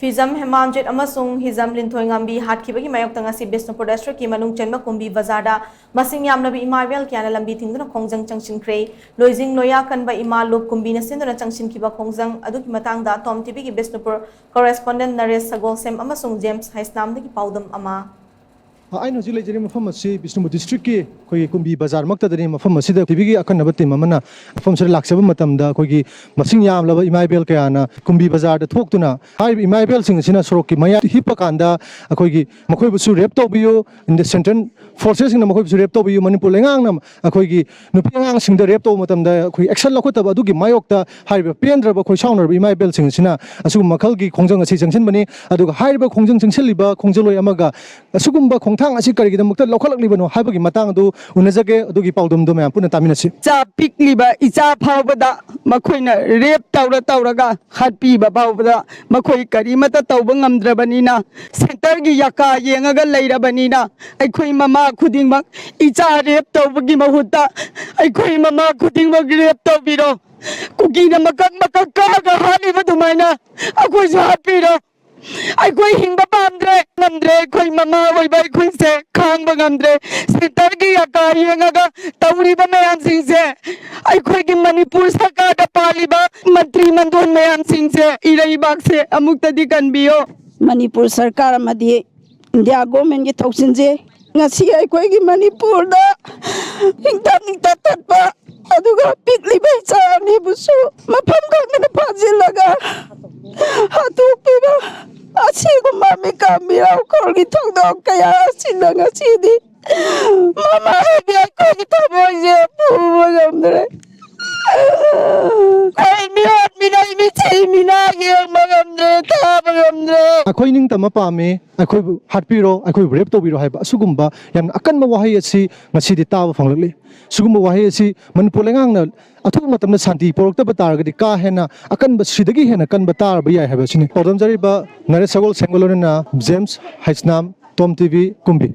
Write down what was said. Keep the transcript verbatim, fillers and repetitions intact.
ꯐꯤꯖꯝ ꯍꯦꯃꯥꯟꯖꯤꯠ ꯑꯃꯁꯨꯡ ꯍꯤꯖꯝ ꯂꯤꯟꯊꯣꯏꯉꯝꯕꯤ ꯍꯥꯠꯈꯤꯕꯒꯤ ꯃꯥꯌꯣꯛꯇ ꯉꯁꯤ ꯕꯤꯁꯅꯨꯄꯨꯔ ꯗꯤꯁꯇ꯭ꯔꯤꯛꯀꯤ ꯃꯅꯨꯡ ꯆꯟꯕ ꯀꯨꯝꯕꯤ ꯕꯖꯥꯔꯗ ꯃꯁꯤꯡ ꯌꯥꯝꯂꯕ ꯏꯃꯥ ꯏꯕꯦꯜ ꯀꯌꯥꯅ ꯂꯝꯕꯤ ꯊꯤꯡꯗꯨꯅ ꯈꯣꯡꯖꯪ ꯆꯪꯁꯤꯟꯈ꯭ꯔꯦ꯫ ꯂꯣꯏꯖꯤꯡ ꯂꯣꯌꯥ ꯀꯟꯕ ꯏꯃꯥ ꯂꯨꯞ ꯀꯨꯝꯕꯤꯅ ꯁꯤꯟꯗꯨꯅ ꯆꯪꯁꯤꯟꯈꯤꯕ ꯈꯣꯡꯖꯪ ꯑꯗꯨꯒꯤ ꯃꯇꯥꯡꯗ ꯇꯣꯝ ꯇꯤꯚꯤꯒꯤ ꯕꯤꯁꯅꯨꯄꯨꯔ ꯀꯣꯔꯦꯁꯄꯣꯟꯗꯦꯟ ꯅꯔꯦꯁ ꯁꯒꯣꯜꯁꯦꯝ ꯑꯃꯁꯨꯡ ꯖꯦꯝꯁ ꯍꯩꯁꯅꯥꯝꯗꯒꯤ ꯄꯥꯎꯗꯝ ꯑꯃ꯫ ꯑꯩꯅ ꯍꯧꯖꯤꯛ ꯂꯩꯖꯔꯤꯕ ꯃꯐꯝ ꯑꯁꯤ ꯕꯤꯁꯅꯨꯄꯨꯔ ꯗꯤꯁꯇ꯭ꯔꯤꯛꯀꯤ ꯑꯩꯈꯣꯏꯒꯤ ꯀꯨꯝꯕꯤ ꯕꯖꯥꯔꯃꯛꯇꯗꯅꯤ꯫ ꯃꯐꯝ ꯑꯁꯤꯗ ꯇꯤꯚꯤꯒꯤ ꯑꯀꯟꯅꯕ ꯇꯤꯝ ꯑꯃꯅ ꯃꯐꯝꯁꯤꯗ ꯂꯥꯛꯆꯕ ꯃꯇꯝꯗ ꯑꯩꯈꯣꯏꯒꯤ ꯃꯁꯤꯡ ꯌꯥꯝꯂꯕ ꯏꯃꯥ ꯏꯕꯦꯜ ꯀꯌꯥꯅ ꯀꯨꯝꯕꯤ ꯕꯖꯥꯔꯗ ꯊꯣꯛꯇꯨꯅ ꯍꯥꯏꯔꯤꯕ ꯏꯃꯥ ꯏꯕꯦꯜꯁꯤꯡ ꯑꯁꯤꯅ ꯁꯣꯔꯣꯛꯀꯤ ꯃꯌꯥꯏ ꯍꯤꯞꯄ ꯀꯥꯟꯗ ꯑꯩꯈꯣꯏꯒꯤ ꯃꯈꯣꯏꯕꯨꯁꯨ ꯔꯦꯞ ꯇꯧꯕꯤꯌꯨ, ꯁꯦꯟꯇ꯭ꯔꯦꯜ ꯐꯣꯔꯁꯦꯁꯁꯤꯡꯅ ꯃꯈꯣꯏꯕꯨꯁꯨ ꯔꯦꯞ ꯇꯧꯕꯤꯌꯨ, ꯃꯅꯤꯄꯨꯔ ꯂꯩꯉꯥꯛꯅ ꯑꯩꯈꯣꯏꯒꯤ ꯅꯨꯄꯤ ꯑꯉꯥꯡꯁꯤꯡꯗ ꯔꯦꯞ ꯇꯧꯕ ꯃꯇꯝꯗ ꯑꯩꯈꯣꯏ ꯑꯦꯛꯁꯟ ꯂꯧꯈꯠꯇꯕ ꯑꯗꯨꯒꯤ ꯃꯥꯌꯣꯛꯇ ꯍꯥꯏꯔꯤꯕ ꯄꯦꯟꯗ꯭ꯔꯕ ꯑꯩꯈꯣꯏ ꯁꯥꯎꯅꯔꯕ ꯏꯃꯥ ꯏꯕꯦꯜꯁꯤꯡ ꯑꯁꯤꯅ ꯑꯁꯤꯒꯨꯝꯕ ꯃꯈꯜꯒꯤ ꯈꯣꯡꯖꯪ ꯑꯁꯤ ꯆꯪꯁꯤꯟꯕꯅꯤ꯫ ꯑꯗꯨꯒ ꯍꯥꯏꯔꯤꯕ ꯈꯣꯡꯖꯪ ꯆꯪꯁꯤꯜꯂꯤꯕ ꯈꯣꯡꯖꯪꯂꯣꯏ ꯑꯃꯒ ꯑꯁꯤꯒꯨꯝꯕ ꯈꯣꯡꯊꯥꯡ ꯑꯁꯤ ꯀꯔꯤꯒꯤꯗꯃꯛꯇ ꯂꯧꯈꯠꯂꯛꯂꯤꯕꯅꯣ ꯍꯥꯏꯕꯒꯤ ꯃꯇꯥꯡ ꯑꯗꯨ ꯎꯅꯖꯒꯦ꯫ ꯑꯗꯨꯒꯤ ꯄꯥꯎꯗꯝꯗꯨ ꯃꯌꯥꯝ ꯄꯨꯟꯅ ꯇꯥꯃꯤꯟꯅꯁꯤ꯫ ꯏꯆꯥ ꯄꯤꯛꯂꯤꯕ ꯏꯆꯥ ꯐꯥꯎꯕꯗ ꯃꯈꯣꯏꯅ ꯔꯦꯞ ꯇꯧꯔ ꯇꯧꯔꯒ ꯍꯥꯠꯄꯤꯕ ꯐꯥꯎꯕꯗ ꯃꯈꯣꯏ ꯀꯔꯤꯃꯠꯇ ꯇꯧꯕ ꯉꯝꯗ꯭ꯔꯕꯅꯤꯅ, ꯁꯦꯟꯇꯔꯒꯤ ꯌꯥꯀꯥ ꯌꯦꯡꯉꯒ ꯂꯩꯔꯕꯅꯤꯅ, ꯑꯩꯈꯣꯏ ꯃꯃꯥ ꯈꯨꯗꯤꯡꯃꯛ ꯏꯆꯥ ꯔꯦꯞ ꯇꯧꯕꯒꯤ ꯃꯍꯨꯠꯇ ꯑꯩꯈꯣꯏ ꯃꯃꯥ ꯈꯨꯗꯤꯡꯃꯛ ꯔꯦꯞ ꯇꯧꯕꯤꯔꯣ꯫ ꯀꯨꯀꯤꯅ ꯃꯀꯛ ꯃꯀꯛ ꯀꯛꯑꯒ ꯍꯥꯠꯂꯤꯕ ꯑꯗꯨꯃꯥꯏꯅ ꯑꯩꯈꯣꯏꯁꯨ ꯍꯥꯠꯄꯤꯔꯣ꯫ ꯑꯩꯈꯣꯏ ꯍꯤꯡꯕ ꯄꯥꯝꯗ꯭ꯔꯦ, ꯉꯝꯗ꯭ꯔꯦ꯫ ꯑꯩꯈꯣꯏ ꯃꯃꯥ ꯑꯣꯏꯕ ꯑꯩꯈꯣꯏꯁꯦ ꯈꯥꯡꯕ ꯉꯝꯗ꯭ꯔꯦ꯫ ꯁꯦꯟꯇꯔꯒꯤ ꯑꯀꯥ ꯌꯦꯡꯉꯒ ꯇꯧꯔꯤꯕ ꯃꯌꯥꯝꯁꯤꯡꯁꯦ, ꯑꯩꯈꯣꯏꯒꯤ ꯃꯅꯤꯄꯨꯔ ꯁꯔꯀꯥꯔꯗ ꯄꯥꯜꯂꯤꯕ ꯃꯟꯇ꯭ꯔꯤ ꯃꯟꯗꯣꯟ ꯃꯌꯥꯝꯁꯤꯡꯁꯦ ꯏꯔꯩꯕꯥꯛꯁꯦ ꯑꯃꯨꯛꯇꯗꯤ ꯀꯟꯕꯤꯌꯣ꯫ ꯃꯅꯤꯄꯨꯔ ꯁꯔꯀꯥꯔ ꯑꯃꯗꯤ ꯏꯟꯗꯤꯌꯥ ꯒꯣꯔꯃꯦꯟꯒꯤ ꯊꯧꯁꯤꯜꯁꯦ ꯉꯁꯤ ꯑꯩꯈꯣꯏꯒꯤ ꯃꯅꯤꯄꯨꯔꯗ ꯍꯤꯡꯇꯪ ꯍꯤꯡꯇꯪ ꯇꯠꯄ, ꯑꯗꯨꯒ ꯄꯤꯛꯂꯤꯕ ꯏꯆꯥ ꯑꯅꯤꯕꯨꯁꯨ ꯃꯐꯝ ꯈꯪꯗꯅ ꯐꯥꯖꯤꯜꯂꯒ ꯍꯥꯠꯇꯣꯛꯄꯤꯕ, ꯑꯁꯤꯒꯨꯝꯕ ꯃꯤꯀꯞ ꯃꯤꯔꯥꯎꯈꯣꯜꯒꯤ ꯊꯧꯗꯣꯛ ꯀꯌꯥ ꯑꯁꯤꯅ ꯉꯁꯤꯗꯤ ꯃꯃꯥ ꯑꯣꯏꯕꯤ ꯑꯩꯈꯣꯏꯒꯤ ꯊꯃꯣꯏꯁꯦ ꯄꯨꯕ ꯉꯝꯗ꯭ꯔꯦ꯫ ꯑꯩ ꯃꯤꯑꯣꯠ ꯃꯤꯅꯩ ꯃꯤꯊꯤ ꯃꯤꯅꯥ ꯌꯦꯡꯕ ꯉꯝꯗ꯭ꯔꯦ, ꯇꯥꯕ ꯉꯝꯗ꯭ꯔꯦ꯫ ꯑꯩꯈꯣꯏ ꯅꯤꯡꯇꯝꯕ ꯄꯥꯝꯃꯤ, ꯑꯩꯈꯣꯏꯕꯨ ꯍꯥꯠꯄꯤꯔꯣ, ꯑꯩꯈꯣꯏꯕꯨ ꯔꯦꯞ ꯇꯧꯕꯤꯔꯣ ꯍꯥꯏꯕ ꯑꯁꯤꯒꯨꯝꯕ ꯌꯥꯝꯅ ꯑꯀꯟꯕ ꯋꯥꯍꯩ ꯑꯁꯤ ꯉꯁꯤꯗꯤ ꯇꯥꯕ ꯐꯪꯂꯛꯂꯤ꯫ ꯁꯤꯒꯨꯝꯕ ꯋꯥꯍꯩ ꯑꯁꯤ ꯃꯅꯤꯄꯨꯔ ꯂꯩꯉꯥꯛꯅ ꯑꯊꯨꯕ ꯃꯇꯝꯗ ꯁꯥꯟꯇꯤ ꯄꯨꯔꯛꯇꯕ ꯇꯥꯔꯒꯗꯤ ꯀꯥ ꯍꯦꯟꯅ ꯑꯀꯟꯕ, ꯁꯤꯗꯒꯤ ꯍꯦꯟꯅ ꯀꯟꯕ ꯇꯥꯔꯕ ꯌꯥꯏ ꯍꯥꯏꯕ ꯑꯁꯤꯅꯤ꯫ ꯄꯥꯎꯗꯝꯖꯔꯤꯕ ꯅꯔꯦꯁ ꯁꯒꯣꯜꯁꯦꯝꯒ ꯂꯣꯏꯅꯅ ꯖꯦꯝꯁ ꯍꯩꯁꯅꯥꯝ, ꯇꯣꯝ ꯇꯤꯚꯤ, ꯀꯨꯝꯕꯤ꯫